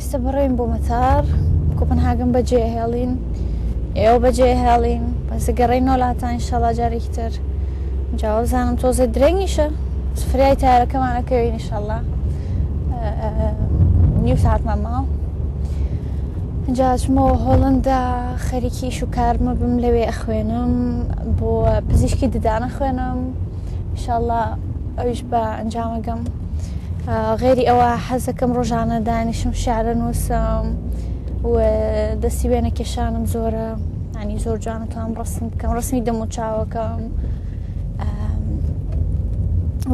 ئێستا بەڕێوین بۆ مەتار کۆپنهاگن بەجێ هێڵین ئێوە بەجێ هێڵین بەس گەڕێین نۆلاتان ئینشەڵا جارێکی تر جا وابزانم تۆزێ درەنگیشە فریای تارەکەمان ئەکەوین ئینشەڵا نیو ساعتمان ماوە جا چمەوە هۆڵندا خەریکی ئیش و کارمە بم لەوێ ئەخوێنم بۆ پزیشکی ددانە خوێنم ئینشەڵا ئەویش بە ئەنجامەگەم غەیری ئەوە حەزەکەم ڕۆژانە دانیشم شعرە نووسم و دەستی وێنە کێشانم زۆرە ینی زۆر جوانە توام ڕسم بکەم ڕسمی دەم و چاوەکەم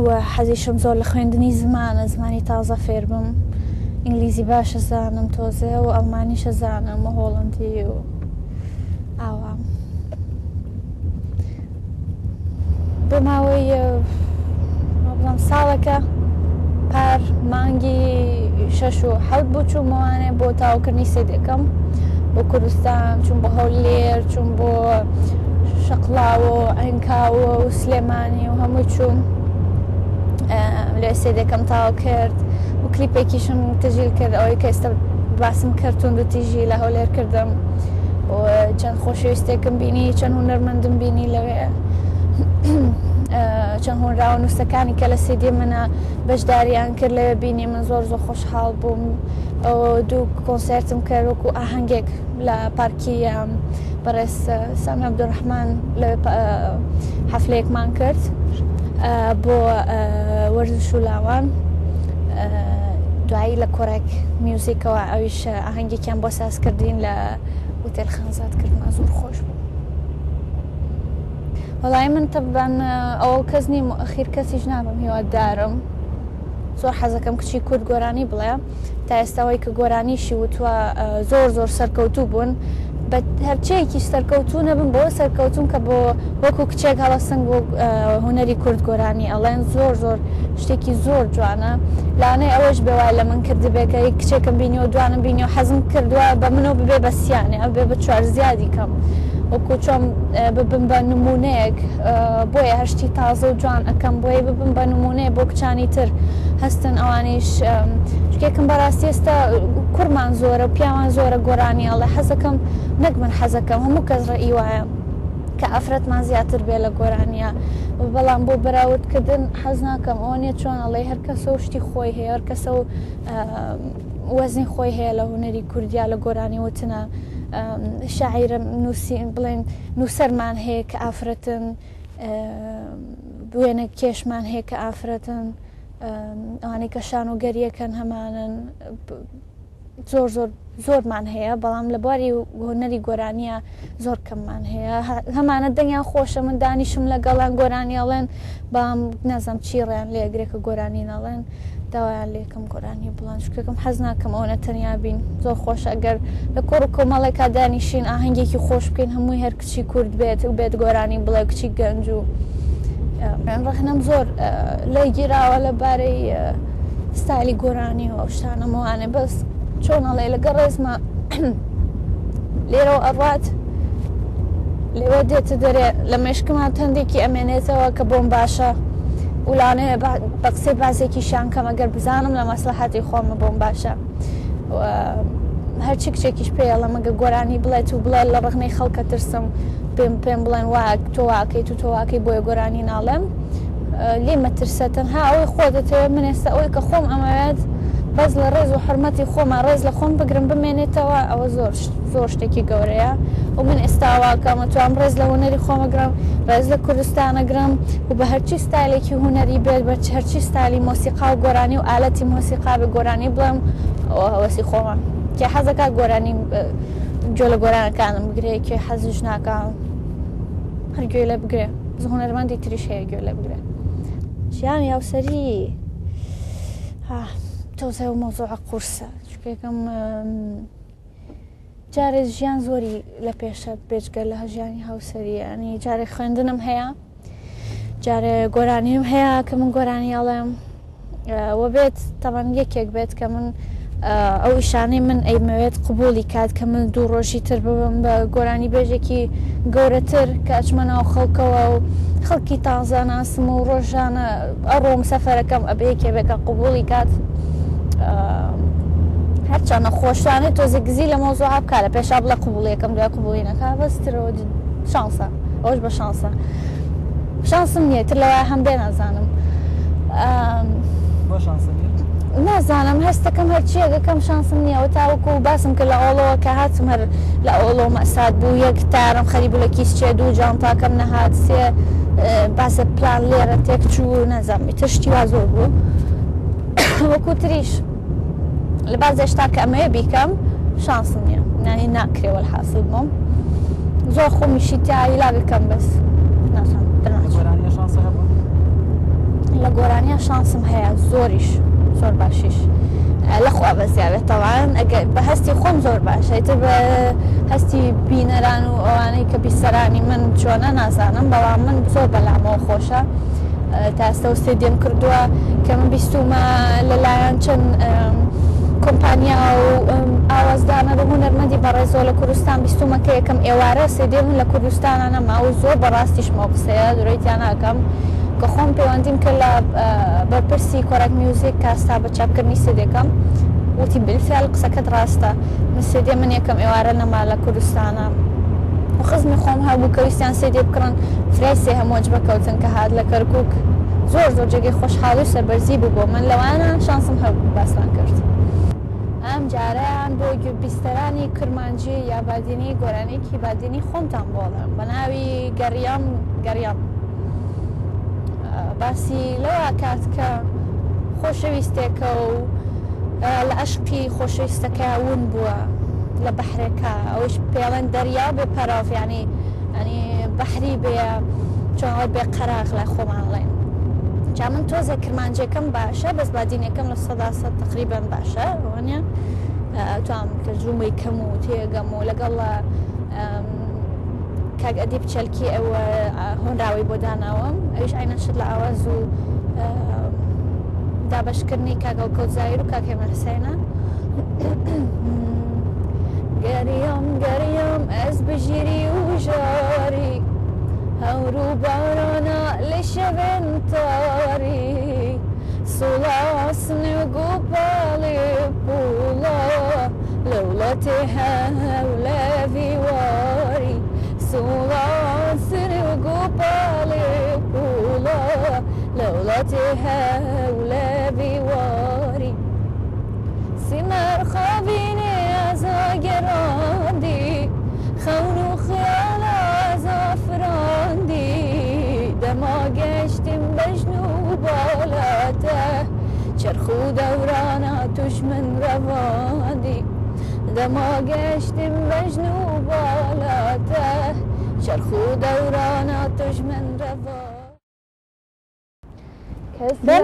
و حەزیشم زۆر لە خوێندنی زمانە زمانی تازە فێربم ئینگلیزی باشە زانم تۆزێ و ئەڵمانیشە زانم و هۆڵندی و ئاوا بۆ ماوەی بڵام ساڵەکە پار مانگی شەش و حەوت بۆ چوومەوانێ بۆ تاوکردنی سێدەکەم بۆ کوردستان چوون بۆ هەولێر چوون بۆ شەقلاوە و عینکاوە و سلێمانی و هەمووی چووم لێ سێدەکەم تاو کرد و کلیپێکیشم تەجیل کرد ئەوەی کە ئێستا باسم کرد توند و تیژی لە هەولێر کردم و چەند خۆشەویستێکم بینی چەند هونەرمەندم بینی لەوێ چەند هۆنراوە نووسەکانی کە لە سیدی منە بەشداریان کرد لەوێ بینی من زۆر زۆر خۆشحاڵ بووم دوو کۆنسێرتم کرد وەکو ئاهەنگێک لە پارکی بەڕێز سامی عەبدولڕەحمان لەوێ حەفلەیەکمان کرد بۆ وەرزش و لاوان دوایی لە کۆرەک میوزیکەوە ئەویش ئاهەنگێکیان بۆ ساز کردین لە هوتێل خانزاد کردمان زۆر خۆش بوو. وەڵایی من تەبان ئەوەڵ کەس نیم و ئەخیر کەسیش نابم هیوادارم زۆر حەزەکەم کچی کورد گۆرانی بڵێ تا ئێستا ئەوەی کە گۆرانیشی وتووە زۆر زۆر سەرکەوتوو بوون بە هەرچەیەکیش سەرکەوتوو نەبن بۆ سەرکەوتون کە بۆ وەکو کچێک هەڵەسنگ بۆ هونەری کورد گۆرانی ئەڵێن زۆر زۆر شتێکی زۆر جوانە لانەی ئەوەش بێ وای لە من کردبێ کە کچێکم بینیوە دوانم بینیوە حەزم کردووە بە منەوە ببێ بە سیانێ ئەو بێ بە چوار زیادی کەم وەکو چۆن ببم بە نمونەیەک بۆیە هەشتی تازە و جوان ئەکەم بۆیە ببم بە نمونەیە بۆ کچانی تر هەستن ئەوانیش شتێکم بەڕاستی ئێستا کوڕمان زۆرە و پیاوان زۆرە گۆرانی ئەڵێ حەزەکەم نەک من حەزەکەم هەموو کەس ڕێی وایە کە ئافرەتمان زیاتر بێ لە گۆرانیە بەڵام بۆ بەراوردکردن حەز ناکەم ئەوە نیە چۆن ئەڵێی هەر کەسە و شتی خۆی هەیە هەر کەسە و وەزنی خۆی هەیە لە هونەری کوردیا لە گۆرانی وتنە شاعیرم نووسی بڵێن نووسەرمان هەیە کە ئافرەتن وێنە کێشمان هەیە کە ئافرەتن ئەوانەی کە شانۆگەریەکەن هەمانن زۆر زۆر زۆرمان هەیە بەڵام لە بواری هونەری گۆرانیە زۆر کەممان هەیە هەمانە دەنگیان خۆشە من دانیشم لەگەڵیان گۆرانی ئەڵێن بەڵام نازم چی ڕێیان لێگرێ کە گۆرانی ناڵێن داوایان لێکم گۆرانی بڵێن شکێکم حەز ناکەم ئەوەنە تەنیا بین زۆر خۆشە ئەگەر لە کۆڕ و کۆمەڵێکا دانیشین ئاهەنگێکی خۆش بکەین هەمووی هەر کچی کورد بێت و بێت گۆرانی بڵێ کچی گەنج و ڕەخنەم زۆر لێ گیراوە لە بارەی ستایلی گۆرانی و ئەو شتانەمەوانێ بەس چۆن ئەڵێ لەگەڵ ڕێزما لێرەوە ئەڕات لێوە دێتە دەرێ لە مێشکمان تەندێکی ئەمێنێتەوە کە بۆم باشە و لانەیە بە قسەی بازێکیشیان کەم ئەگەر بزانم لە مەسلحەتی خۆمە بۆم باشە هەرچی کچێکیش پێ ئەڵێم ئەگەر گۆرانی بڵێت و بڵێ لە ڕەخنەی خەڵکە ترسم پێم پێم بڵێن وا تۆ واکەیت و تۆ واکەی بۆیە گۆرانی ناڵێم لێ مەترسە تەنها ئەوەی خۆ دەتەوێت من ئێستا ئەوەی کە خۆم ئەمەوێت بەس لە ڕێز و حرمەتی خۆمە ڕێز لە خۆم بگرم بمێنێتەوە ئەوە زۆر زۆر شتێکی گەورەیە و من ئێستا واکەم توام ڕێز لە هونەری خۆمەگرم ڕێز لە کوردستانەگرم و بە هەرچی ستایلێکی هونەری بێت بە هەرچی ستایلی مۆسیقا و گۆرانی و ئالەتی مۆسیقا بێ گۆرانی بڵێم ئەوە هەوەسی خۆمە کێ حەزەکا گۆرانی گوێ لە گۆرانەکانم بگرێ کێ حەزیش ناکا هەر گوێ لێ بگرێ هونەرمەندی تریش هەیە گوێ لێ بگرێ ژیانی هاوسەری تۆزێ و مەوزوعە قورسە چونکە جارێ ژیان زۆری لە پێشە بێجگە لە ژیانی هاوسەری ینی جارێ خوێندنم هەیە جارێ گۆرانیم هەیە کە من گۆرانی ئەڵێم وە بێت تەبەن یەکێک بێت کە من ئەو ئیشانەی من ئەیمەوێت قبولی کات کە من دوو ڕۆژی تر ببم بە گۆرانی بێژێکی گەورەتر کە ئەچمە ناو خەڵکەوە و خەڵکی تازە ناسم و ڕۆژانە ئەڕۆم سەفەرەکەم ئەبێ یەکێ بێ کە قبولی کات. هەرچەنە خۆشتوانێت تۆزێک گزی لە مەوزوعە بکا لە پێشا بڵێ قبوڵی یەکەم دوای قبوڵی نەکا بەس ترەوە شانسە ئەوش بە شانسە شانسم نییە تر لەوە هەم بێ نازانم نازانم هەستەکەم هەرچیەکەم شانسم نییە و تاوەکو باسم کرد لە ئۆڵەوە کە هاتم هەر لە ئۆڵۆ مەسات بوو یەک تارم خەری بوو لە کیس چێ دوو جانتاکەم نەهات سێ باسە پلان لێرە تێک چوو نازانم ئیتر شتی وا زۆر بوو وەکو تریش لە بازێ شتا کە ئەمەوێ بیکەم شانسم نییە یانی ناکرێ وەلحاسڵ بۆم زۆر خۆمیشی تیا هیلاگەکەم بەس نازانم دەرناچم. لە گۆرانیە شانسم هەیە زۆریش زۆر باشیش لە خوا بەزیاوێت تەوان ئەگەر بە هەستی خۆم زۆر باشە ئیتر بە هەستی بینەران و ئەوانەی کە بیسەرانی من چۆنە نازانم بەڵام من زۆر بەلامەوە خۆشە تا ئێستا و سێدێم کردووە کە من بیستومە لەلایەن چەند کۆمپانیا و ئاوازدانەر و هونەرمەندی بەڕێزەوە لە کوردستان بیستومە کە یەکەم ئێوارە سێدێ من لە کوردستانە نەما و زۆر بەڕاستیشمەوە قسەیە درۆی تیا ناکەم کە خۆم پەیوەندیم کرد لە بەرپرسی کۆرەک میوزیک کە هەستا بە چاپکردنی سێدێکەم وتی بالفعل قسەکەت ڕاستە من سێدێ من یەکەم ئێوارە نەما لە کوردستانە و خزمی خۆم هەبوو کە ویستیان سێدێ بکڕن فرای سێهەم وەجبە کەوتن کە هات لە کەرکوک زۆر زۆر جێگەی خۆشحاڵی و سەربەرزی بوو بۆ من لەوانە شانسم هەبوو باسمان کرد. ئەم جارەیان بۆ بیستەرانی کرمانجی یا بادینی گۆرانیەکی بادینی خۆمتان بۆ ئەڵێم بە ناوی گەڕیام گەڕیام باسی لەوە کات کە خۆشەویستێکە و لە ئەشقی خۆشەویستەکەیا ون بووە لە بەحرێکا ئەوش پێڵێن دەریا بێ پەراف یعنی یعنی بەحری بێ چۆن ئەڵێ بێ قەراغ لای خۆمان ئەڵێن جا من تۆزێ کرمانجیەکەم باشە بەس بادینەکەم 100% تقریبا باشە وانە توام تەرجومەی کەم و تێگەم و لەگەڵ کاک ئەدیب چەلکی ئەوە هۆنراوەی بۆ داناوم ئەویش عینەن شت لە ئاواز و دابەشکردنی کاک هەڵکەوت زاهیر و کاک هێمن حسێنە. گەریام گەریام ئەس بژیری و ژاری هەور و بارانە لە شەوێن تاری سوڵاسن و گوپاڵی پوڵا لە وڵاتێ هەولەڤی واری سوڵاسن و گوپاڵی پوڵا لە وڵاتێ هەولەڤی واری سیمەر خاوینێ ئەزا گەراندی خەون و خیاڵ ئەزا فراندی دەما گەشتیم بەژن و باڵاتە چەرخ و دەورانا توش من ڕەواندی دەما گەشتیم بەژن و باڵاتە چەرخ و دەورانا توش من ڕەواندی بن